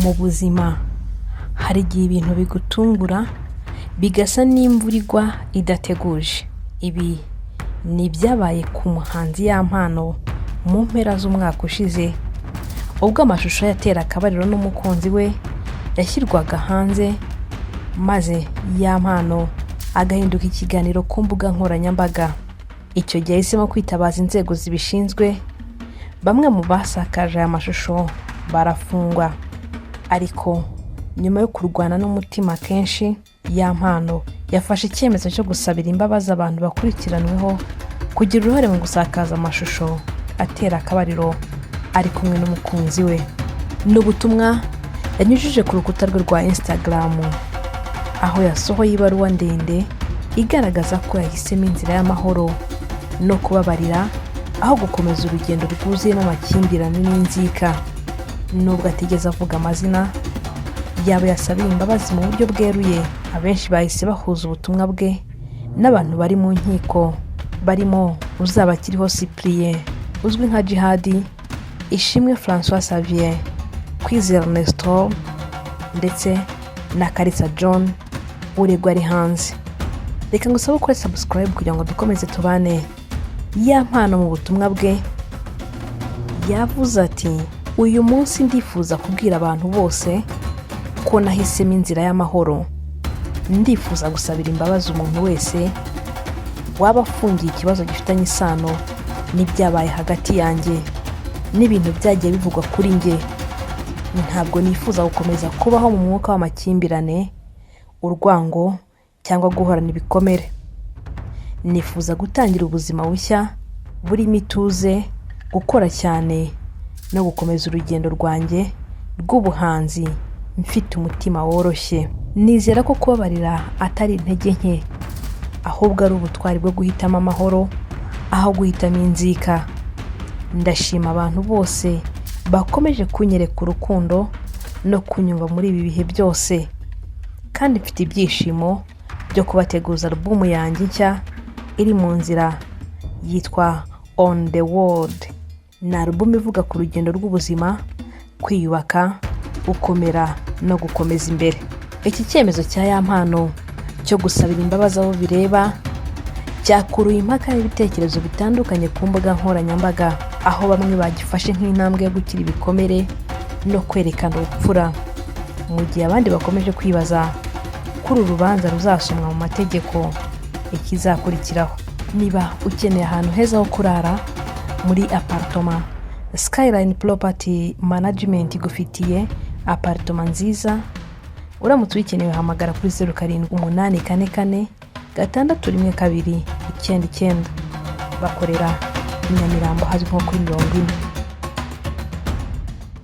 Mu buzima hari igihe ibintu bigutungura bigasa n'imvura igwa idateguje. Ibi ni ibyabaye ku muhanzi Yampano mu mpera z'umwaka ushize, ubwo amashusho yatera akabariro n'umukunzi we yashyirwaga hanze, maze Yampano agahinduka ikiganiro ku mbuga nkoranyambaga. Icyo gihe yahisemo kwitabaza inzego zibishinzwe, bamwe mu basakaje aya mashusho barafungwa. Ariko nyuma yo kurwana n'umutima kenshi, Yampano yafashe icyemezo cyo gusabira imbabazi abantu bakurikiranweho kugira uruhare mu gusakaza amashusho atera akabariro ari kumwe n'umukunzi we. Ni ubutumwa yanyujije ku rukuta rwe rwa Instagram, aho yasohoye ibaruwa ndende igaragaza ko yahisemo inzira y'amahoro no kubabarira aho gukomeza urugendo rwuzuyemo amakimbirane n'inzika. Nubwo atigeze avuga amazina yaba yasabiye imbabazi mu buryo bweruye, abenshi bahise bahuza ubutumwa bwe n'abantu bari mu nkiko, barimo Uzabakiriho Cyprien uzwi nka Djihad, Ishimwe Francois Xavier, Kwizera Nestor ndetse na Kalisa John uregwa ari hanze. Reka ngusabe ukore subscribe kugira ngo dukomeze tubane. Yampano mu butumwa bwe yavuze ati: "Uyu munsi ndifuza kubwira abantu bose ko nahisemo inzira y'amahoro. Ndifuza gusabira imbabazi umuntu wese waba afungiye ikibazo gifitanye isano n'ibyabaye hagati yanjye n'ibintu byagiye bivugwa kuri njye. Ntabwo nifuza gukomeza kubaho mu mwuka w'amakimbirane, urwango cyangwa guhorana ibikomere. Nifuza gutangira ubuzima bushya burimo ituze, gukora cyane no gukomeza urugendo rwanjye rw'ubuhanzi mfite umutima woroshye. Nizera ko kubabarira atari intege nke, ahubwo ari ubutwari bwo guhitamo amahoro aho guhitamo inzika. Ndashima abantu bose bakomeje kunyereka urukundo no kunyumva muri ibi bihe byose, kandi mfite ibyishimo byo kubateguza alubumu yanjye nshya iri mu nzira yitwa On The World. Ni alubumu ivuga ku rugendo rw'ubuzima, kwiyubaka, gukomera no gukomeza imbere." Iki cyemezo cya Yampano cyo gusabira imbabazi abo bireba cyakuruye impaka n'ibitekerezo bitandukanye ku mbuga nkoranyambaga, aho bamwe bagifashe nk'intambwe yo gukira ibikomere no kwerekana ubupfura, mu gihe abandi bakomeje kwibaza ko uru rubanza ruzasomwa mu mategeko ikizakurikiraho. Niba ukeneye ahantu heza ho kurara muri apartment, Skyline Property Management igufitiye apartment nziza. Uramutse uyikeneye, hamagara kuri 0784461299. Bakorera i Nyamirambo ahazwi nko kuri 40.